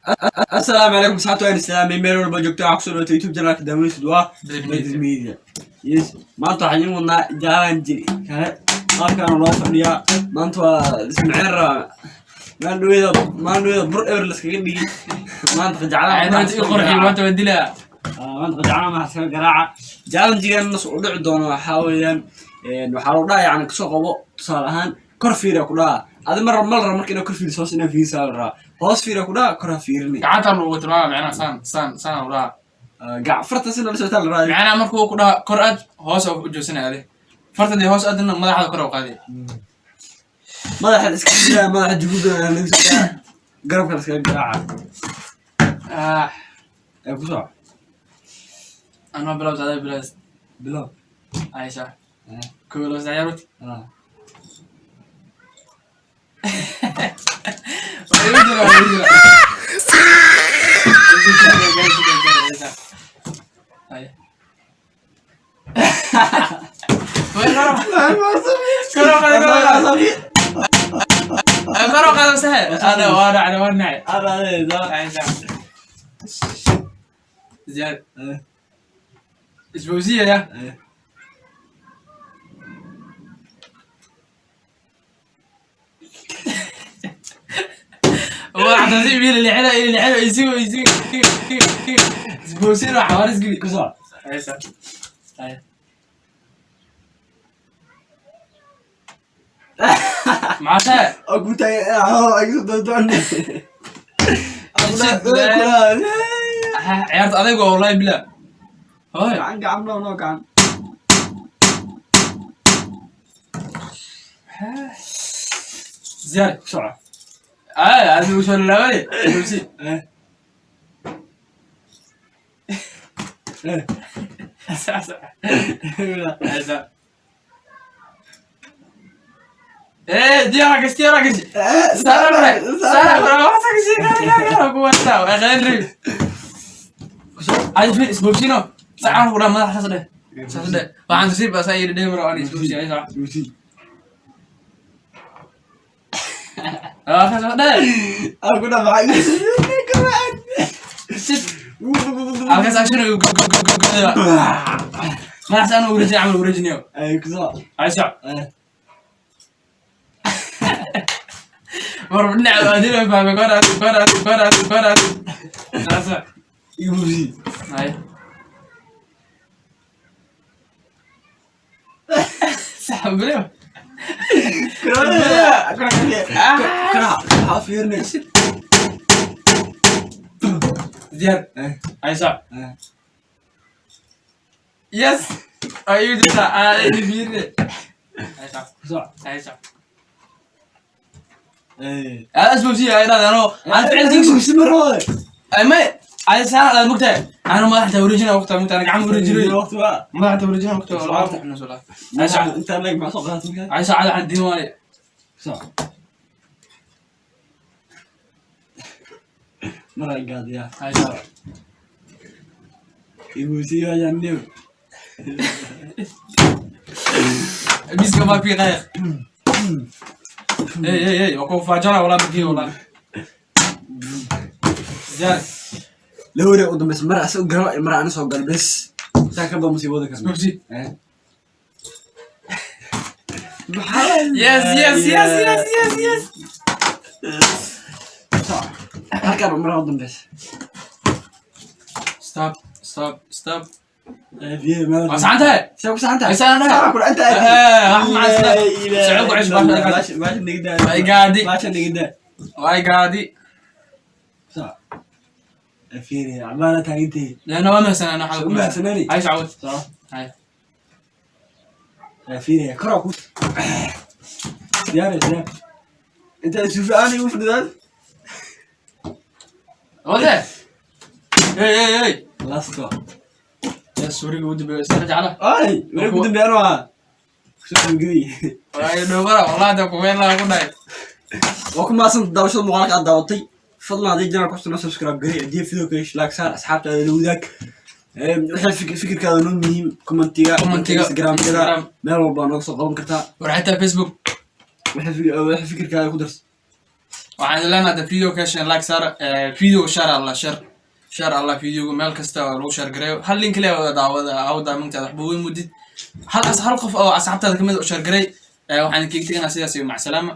Asalaamu calaykum asxaabta, waan islaamay meel walba joogto. Waxaa kusoo dhawatay YouTube channelka Daawanaysid waa Bedel Media. Yes, maanta waxaan idiin wadnaa challenge kale. Qaabkaana loo fadhiyaa maanta waa ismaceen rabaa. Maandhaweyda, maandhaweyda bur eber laskaga dhigi. Maanta qajaclaha Maanta i qorxi, maanta waa dilaa. Maanta qajaclaha maxaa iskaga garaaca. Challenge-gan u dhici doono waxaa weeyaan, waxaa lagu dhaha, yani kasoo qabo tusaale ahaan, kor fiira ku dhaha. Adi mar ma la rabo marka inaad kor fiiriso, hoos inaad fiirisaa la rabaa. Hoos fiira ku dhaha, kor ha fiirini. Gacantaan lagu tilmaama, macnaha saan saan saan u dhaha. Gac farta sina la socotaa la rabaa. Macnaha markuu ku dhaha kor aad, hoos u joogsanaya adi. Farta dee hoos aadna, madaxda kor u qaadi. Madaxa la iska dilaa, madaxa juguda laga soo garabka la iskaga garaaca. Ah. Ee ku soco. Anoo bilaws, adaa bilaws. Bilow. Aisha. Kow, laba, saddex, yarut. Waa igu jira, waa igu jira. Ay. Way kor kor u qaadi, kor u qaadi. Ay, kor u qaadi masaxe. Ada waa dhacday, waa nacay. Aisha. Ziyaad. Isbowsiya ya. Waa xataa wiil lixda lixda isigo isigo isbowsiya waa xawaaris geli. Ku soco. Aisha. Ay. Maxaa tahay? Oo ku taagay ay ku doondoon. Ciyaarta adaygu waa wallahi bilaa. Hooy. Gacan, gacan, no, no, gacan. Ziyaad. Ku soco. Ay, adigu soo laabay. Isbowsi. Sax sax. Aisha. Eh, diyaar gashi, diyaar gashi. Sara bare. Sara bare, waxa gashi, gaar gaar gaar ku wata. Waa qeyn rib. Ay, fiir isbowsino. Sacan ku dhaa madaxa saas dheh. Saas dheh. Waxaan tusii baa saa yiri dheh mar aan isbowsi Aisha. Ah, saas dheh. Aku dah bagus. Sit. Halkaas action go go go go go. Madaxa aan wareejin camal wareejinayo. Ay, ku soco. Aisha. War dhinaca aadina fahmay, kor aad kor aad kor aad kor aad. Saas. Ibusi. Ay. Saxbiyo. Kara, ha fiirnay. Diyaar. Aisha. Yes. Ay jirta. Ay fiirne. Aisha. Ku soco. Aisha. Aad isbowsiya ay dhahdeen aan ficilkiisu. Ibusi mar hore. Ay may ay saan aad mugtahay. Ana madaxda wareejina waqti mugtahay, gacan wareejinayo. Waqti waa. Madaxda wareejina waqti waa waqti xunus walaa. Aisha. Inta leg ma soo qaadatay markaa? Aisha cad waxaan diin waaye. Ku soco. Mar ay gaadiyaa. Aisha. Ibusi waa new. Miska ma fiiqaya. Hey hey hey, waa ku faajana walaa markii walaa. Ziyaar. La wareeg u dambaysa mar asaga galo, mar aan soo gal bes. Intaa ka badan musiibada karna. Isbowsi. Maxaa? Yes yes yes yes yes yes. Halkaan mar u dambaysa. Stop stop stop. Waa Waa saxan tahay. Saa ku saxan tahay. Saxan tahay. Saa ku inta aad. Wax macaan sida. Socod ku cesho baasha. Baasha nigda. Waa igaadi. Baasha nigda. Waa igaadi. Saa. Fiiri, amaana taagintay. Leena waa mahadsanaa waxaa U mahadsanani. Aisha cawd. Saa. Hay. Fiiri, kor ku. Diyaar diyaar. Inta suufi aan igu fadhidaan. Wade. Hey hey hey. Last one. Ya suuriga ugu dambeeya iska jecla. Ay, weli ku dambeeyaan waa. Soo gudbi. Waa dhowara wallahi da ku weyn laa ku dhahay. Waa ku mahadsan daawashada muuqaalka aad daawatay. Fadlan haddii channel ku cusub subscribe garee, haddii video ka hesho like saar, asxaabtaada la wadaag. Wixii fikirkaada noo muhiim, commentiga, Commentiga, Instagramkada, Instagram. Meel walba nooga soo qaban kartaa. War xitaa Facebook. Wixii fikirkaada ku darso. Waxaan idin leenahay, video ka hesheen like saar, video share alla, share, share alla videoga meel kasta oo lagu share gareeyo. Hal link le wada daawada awda mugtaada waxba weyn mudid, hal qof oo asxaabtaada kamid ah u share gareey. Waxaan idinkaga teganaa sidaas iyo macsalaama.